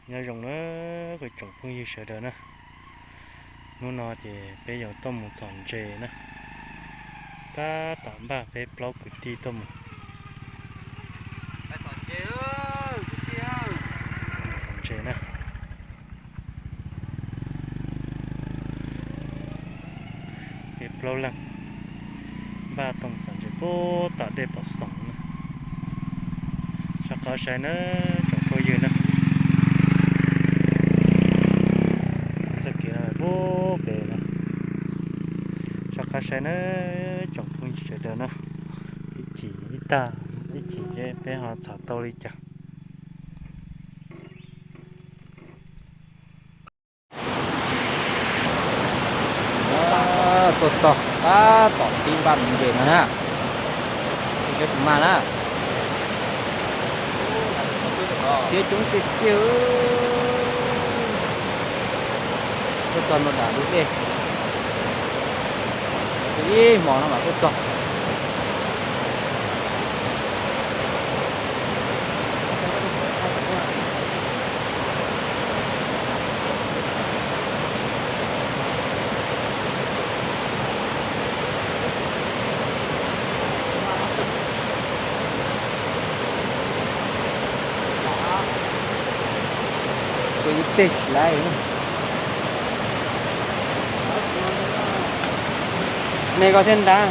Nyob zoo na kuv tsoom phooj ywg sawv daws na, hnub no ces peb yuav tuaj mus txhom ntses na, tab tom npaj peb plaub kwv tij tuaj mus txhom ntses na. Peb plaub leeg npaj tuaj mus txhom ntses puag tom dej Pov Xoom na. Soj qab saib na tsoom phooj ywg na, txoj kev no puag pem na. Soj qab saib na tsoom phooj ywg sawv daws na, ib chim ib tag, ib chim peb ho txhom tau li cas. Tuaj txog tab tom tib npaj mus ntses no na, peb tus maj na, thiab coob tiag tiag. Tuaj txog no dam lub dej, ib hmos no mas tuaj txog. Tus ib teg lawm, me koj thiab ntag.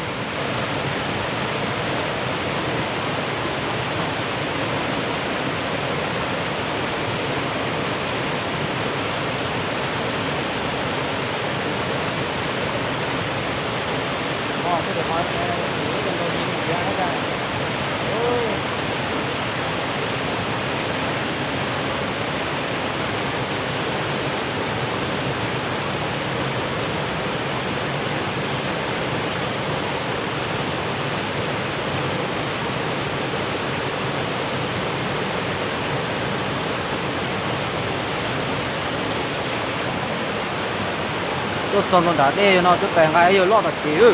Tuaj txog nram dej no twb pais nqa yawg loj tas kev.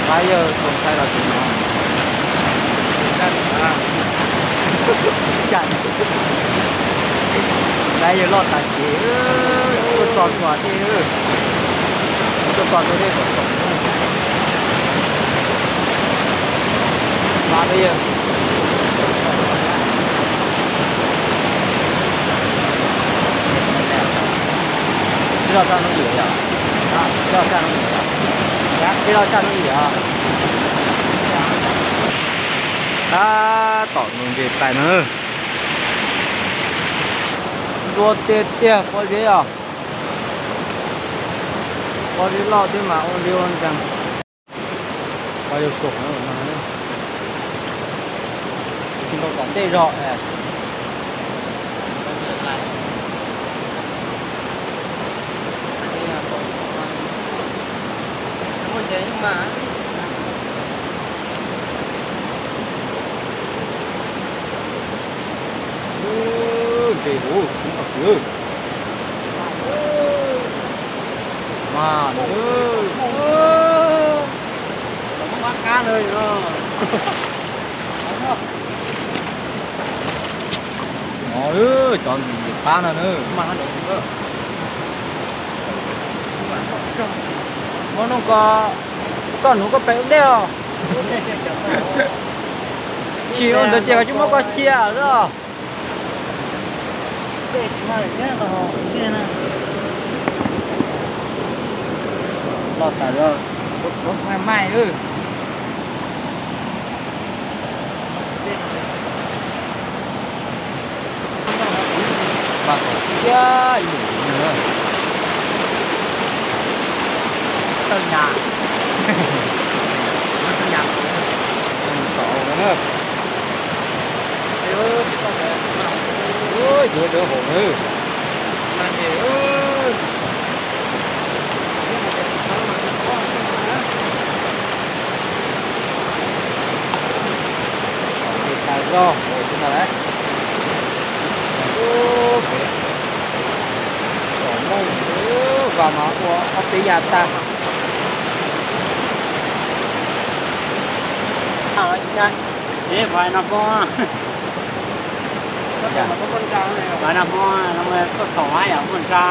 Nqa yawg tus ntxhais los tsev no. Nqa yawg loj tas kev, tuaj txog ntua dej, tuaj txog ntua dej kom txog. Nqa yawg tsis loj tshaj hnub ib yam, tsis loj tshaj hnub ib yam, tsis loj tshaj hnub ib yam. Tab tom mus ntses tais no, ntua tiag tiag pob zeb os. Pob zeb loj thiab mas ua liaj ua nreeg. Qhov yog saum no, tsis nkaus tom ntej zog. Ntses huv, kuv qhov xwb. Mas, cov ntses qab no na. Muab noj ko, koj nuv koj pem ua ntej os. Tsis ua ntawd ces koj tsis muab koj cia os. Loj tas lawm, kuv mai mai. Mas kom thiab ib num no. Tawj nyam, tawj nyam, tau na. Yuav dawb haum na. Ntses tas zog hauv no lawm. Ub, pem tom Mooj, vas mas ua ob peb yam tag. Ib vais no hmo, vais no hmo no tuaj thaum hab yog muaj ntsa.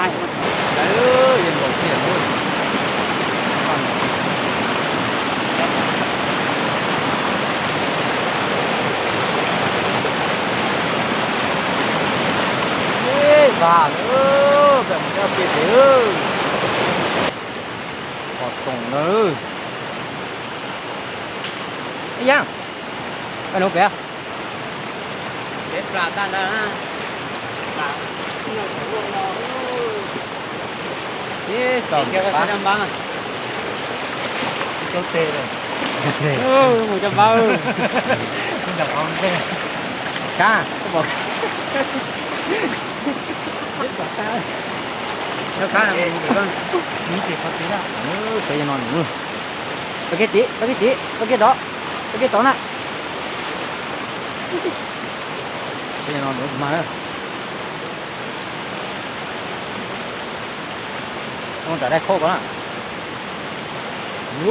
Ib vais no, peb mus nyob pem pem. Qhov xoom na. Ib yaam, koj nub pem. Ib tog, mus coj npawb. Kab, koj pom, kab, peb yog no, peb kiag tim, peb kiag tim, peb kiag tod, peb kiag tod na. Peb yog no mas. Ua nram dai khaub ko na.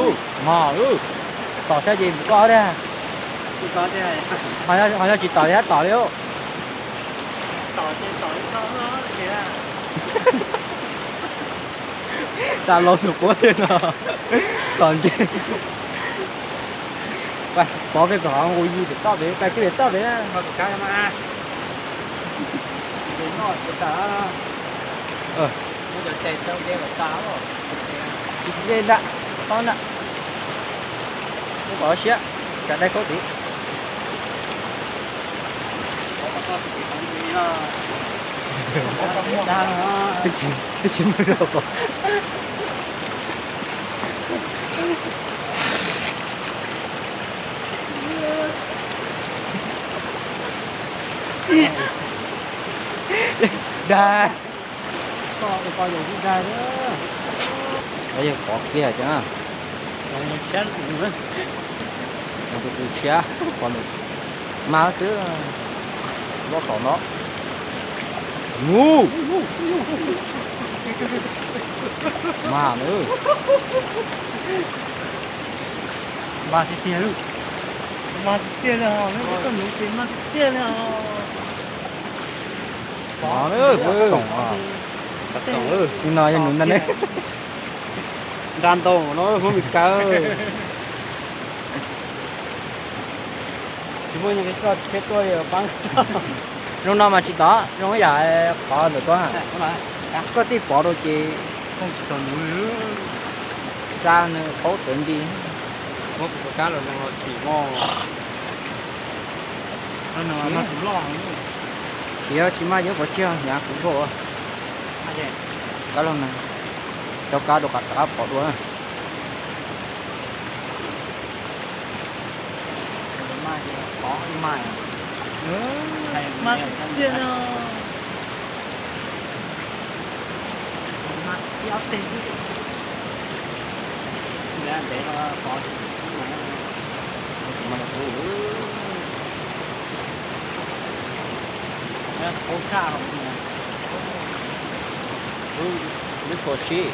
Ub, mog, ub. Tom sab ces mus koj tiag. Ho nyob tsis tom li, tom li. Tas laus tus quav tiag no. Tom ntseg. Pov peb pem hov nqus yig pem toj pem, pais kiag pem toj pem na. Tsis nce nram, tod nram. Muab kom siab, nram dai khaub tid. Twb tsis, twb tsis muaj zog pom. Dag. Yawg pov kiag cov na. Tus tshiab, mas xwb, loj tom no. Mus. Mas na. Mas tiag tiag, mas tiag tiag li os, koj nuv ces mas tiag tiag li os. Pov na, pov xoom. Nim no yog nuv ntag ne. Nra ntau no Hmoob Mes Kas. Tsis muaj nyiaj koj tsis tsheb tuaj li paab. Zoo no mas tsis tom, zoo ib yam qhov ntawm koj. Koj tij pov rau ces tsis tau nuv, xa nws paub tawv nti. Muab kuv tus kab los zoo los tsis muaj. Tsis, tsis maj yuav pov tseg hnyav kuv nkaus. Kab laug na, cov kab rau qab rov qab pov dua na. Lub pov sib.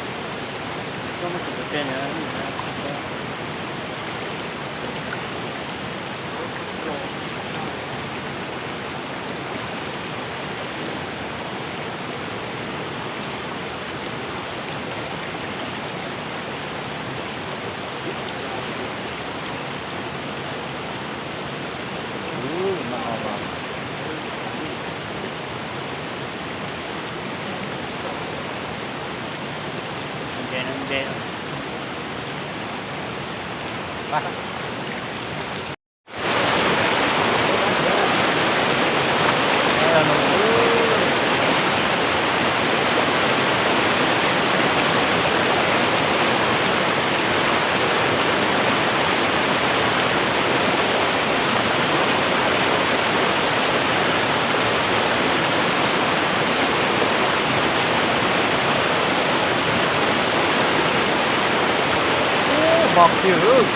Npog kiag lawm.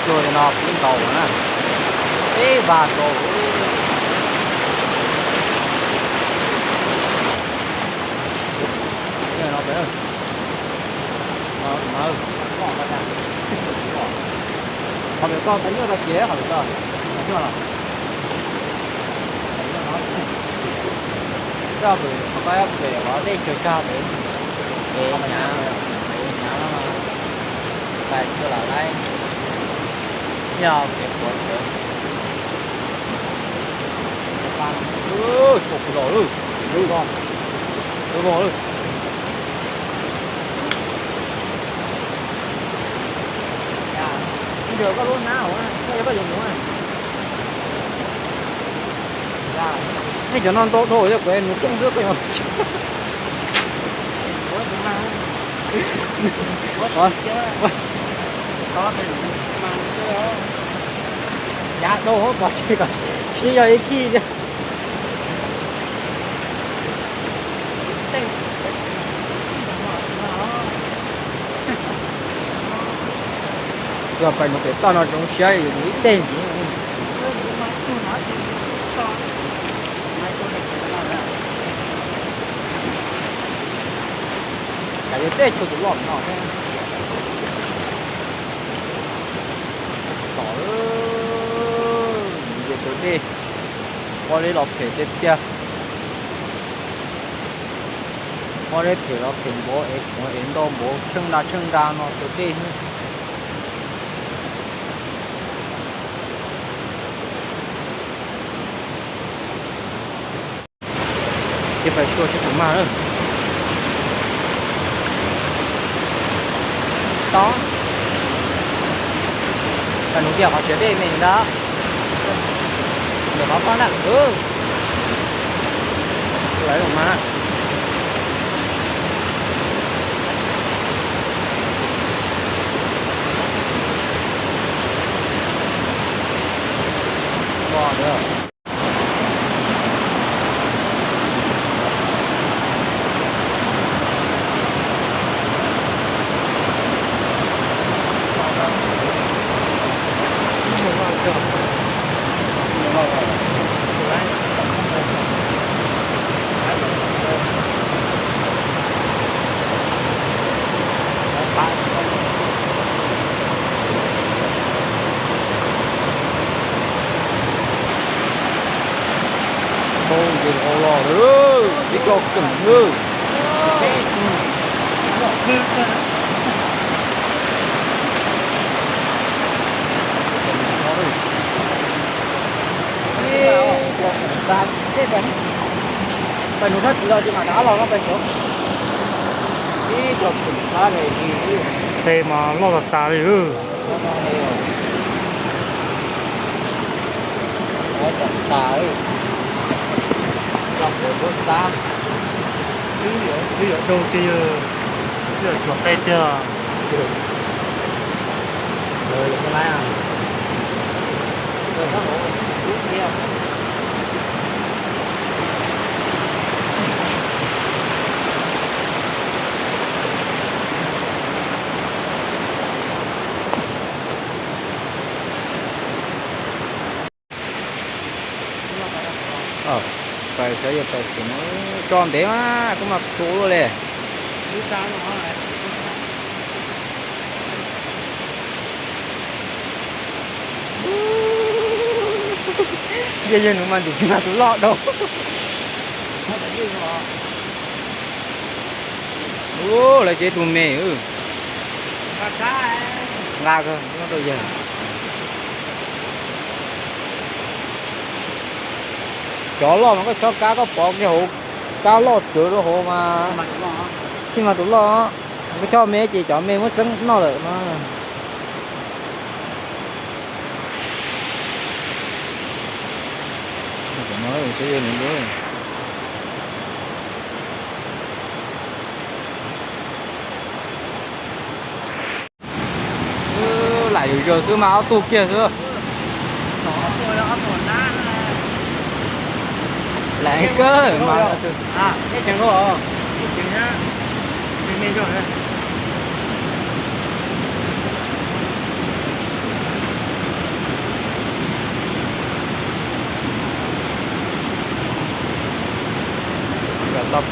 Tsuag li no pib nkaus na, peb vaj nkaus. Qhov pem koj tau nyuaj tau kev qhov pem koj, nyuaj los. Coj pem qhov koj pem qhov dej tsawg tsawg pem, es hnyav, hnyav no, tais cua lam laib, yog kev puav kev. Ua kuv los lawm, lub vog lawm. Ntawm koj lub hnab, koj yog koj yuav mus. Nej cov no ntau dhau, yog kuv mus coob xwb koj yuav. Yav dhau hauv kom tsis, kom tsis yog ib khij thiab. Yog pais mus pem toj no zoo siab yus mus ib teg ntxiv. Cas yuav tej tshua tus loj no thiab. Tom, mus ces tus dej, ua li los phem tiag tiag. Ua li phem los phem npaum es kuv es ntau npaum tsheej nra tsheej nra no tus dej. Ces pais sua tsis tau mag lawm. Tod, pais mus kiag qhov tsev dej me ntag. Ntawm qhov pab naj, lawv los mas. Tau ces los lawm, tib co keem lawm. Pais nug sab tid los tsis mam rov qab los no pais tod. Ib co keem sab li. Tej mas loj tas tas li. Loj tas tas, yog kuv lub xab, twb yuav daug tiag, twb yuav tsuag qe tiag. Pais sawv yog pais xwm no, tso ntev mas kuv mas tu luaj li. Yog yog nws mas ntim tsis mag tus loj dhau. Ua lawv cev tus me, nqa kawg nyob rau yawg. Cov loj mas koj chob kab koj pov kiag hauv, kab loj tsawv rau hauv mas tsis mag tus loj. Koj chob me ces cov me muab txeeb noj lawm no. Lam yus zaws xwb mas ob tug kiag xwb. Lam kawg mas.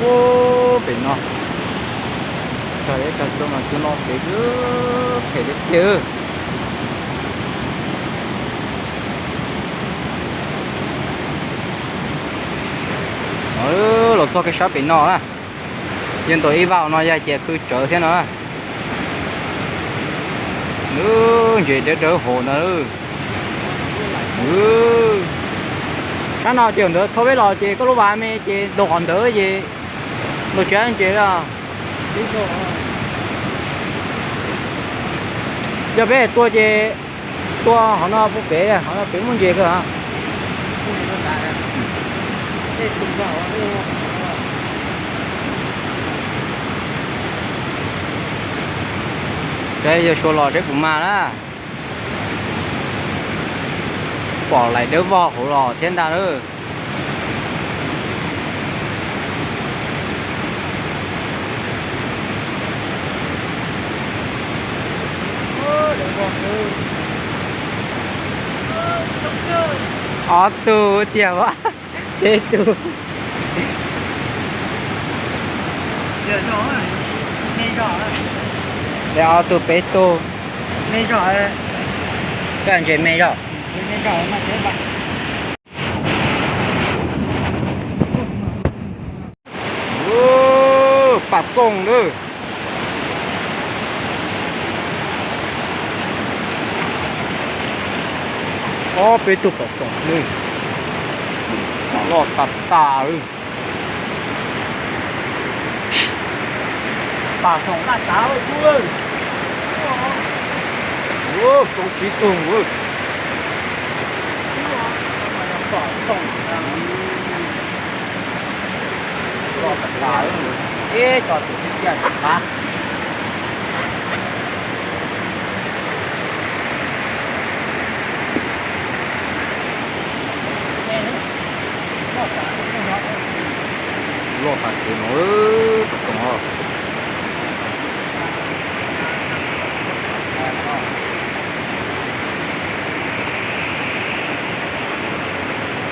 Ub, pem no, tag ib tag xyoo mas tus no pem phem tiag tiag. Los txog kev sab pem no na, yog ntaus ib vau no yog ces khw tsawv thiab no. Ntses dawb dawb hauv ntawd. Sab no ces ntawd thauj peb los ces koj lub vas me ces ntaus qhov ntawd ces ntaus tsawv ntses. Yog peb tua ces tua qhov no pub pem, qhov no pem muaj ntses kawg. Saib yog sua los saib puas mag na. Pom laim dawb vog hauv los thiab ntag na. Ob tug tiag as, peb tug. Ob tug peb tug. Kaj ntses me zog. Pam xoom lawm. Ob peb tug pam xoom lawm. Loj tas tas lawm. Pam xoom laj tav lawm. Ua, plaub tsib tug lawm. Pam xoom loj tas tas lawm. Ib co tus tib tiaj tus qab. Loj tas kev no, tus xoom os.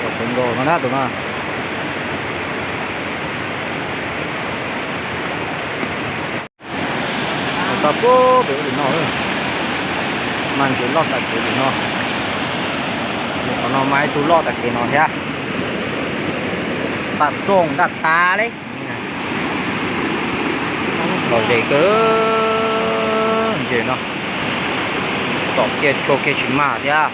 Tau kawg nkaus no na tus no. Tau pub pem ub tim no, mas ntses loj tas kev tim no. Qhov no mas ib tug loj tas kev no thiab. Pam xoom ntaj tas li. Lom zem kawg ntses no. Tom kiag tsau kiag tsis mag thiab.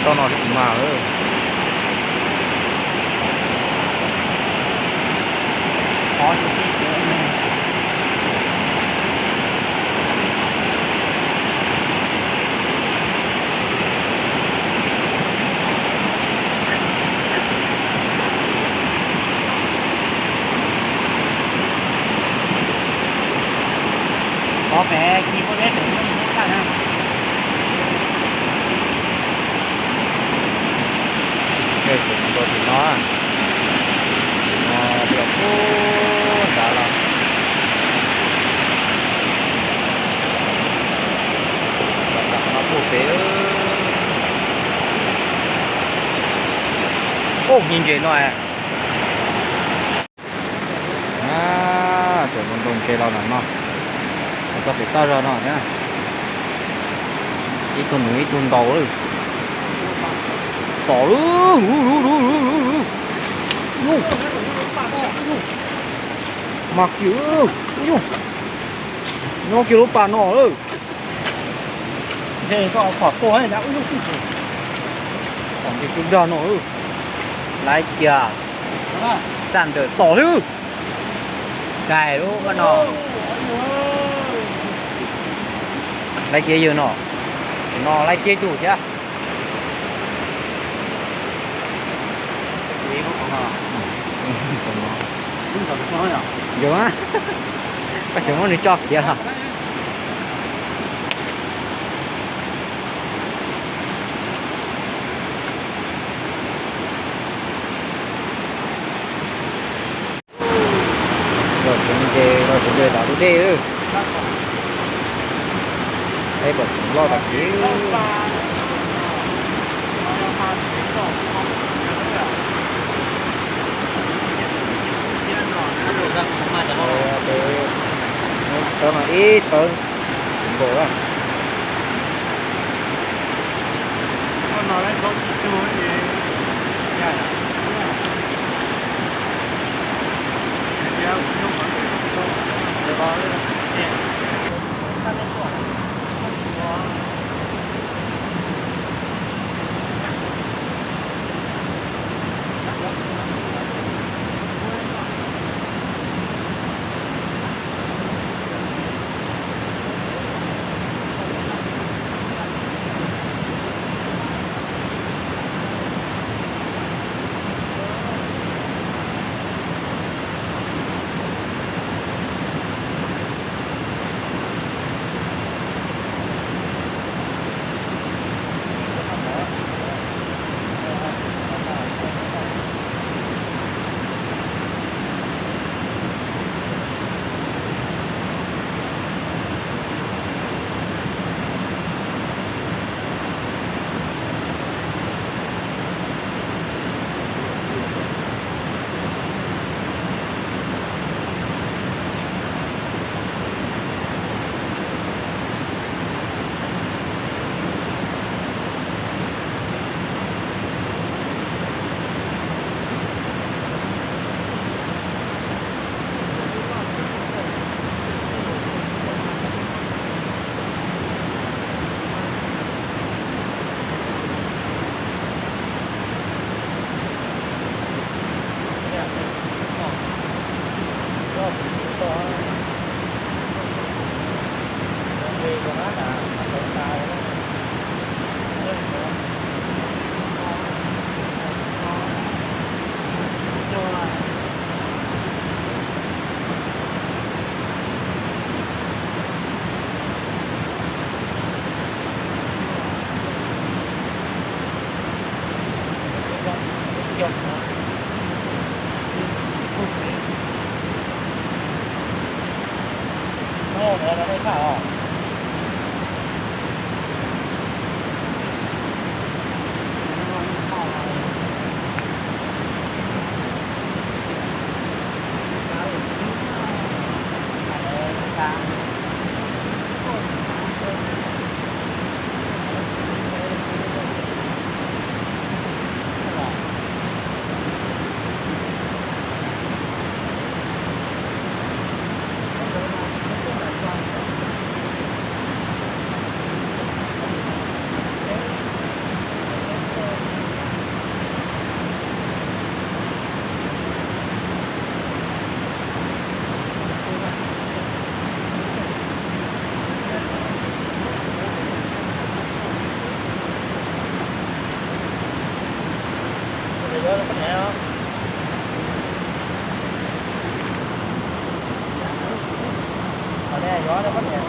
Toj no tsis mag. Qhov pem kis muaj deb pem muaj ib tag na. Tus no rau tim no, no pem pub nrad los. Los tam qhov no puag pem. Ub, me ntses no. Cov ntoo ntses los ntawm no, txog pem toj zog no thiab. Ib tug nws ib tug ntaus lawm. Tom lawm. Mas kiag, nyob kiag lub pas no lawm. Ntshe koj pom tuag, pom ntshe kub dag no. Laiv kiag, xaj ntawm tom lawm. Kais lub no. Laiv kiag yawg no, no laiv kiag tus thiab. Yog, koj tseem muab nws tso khiav. Los tsev ntses, los tsev ntses Dej, pom xoom loj tag kev. Tawv no ib tawv npaum. Qhov no yuav poj niam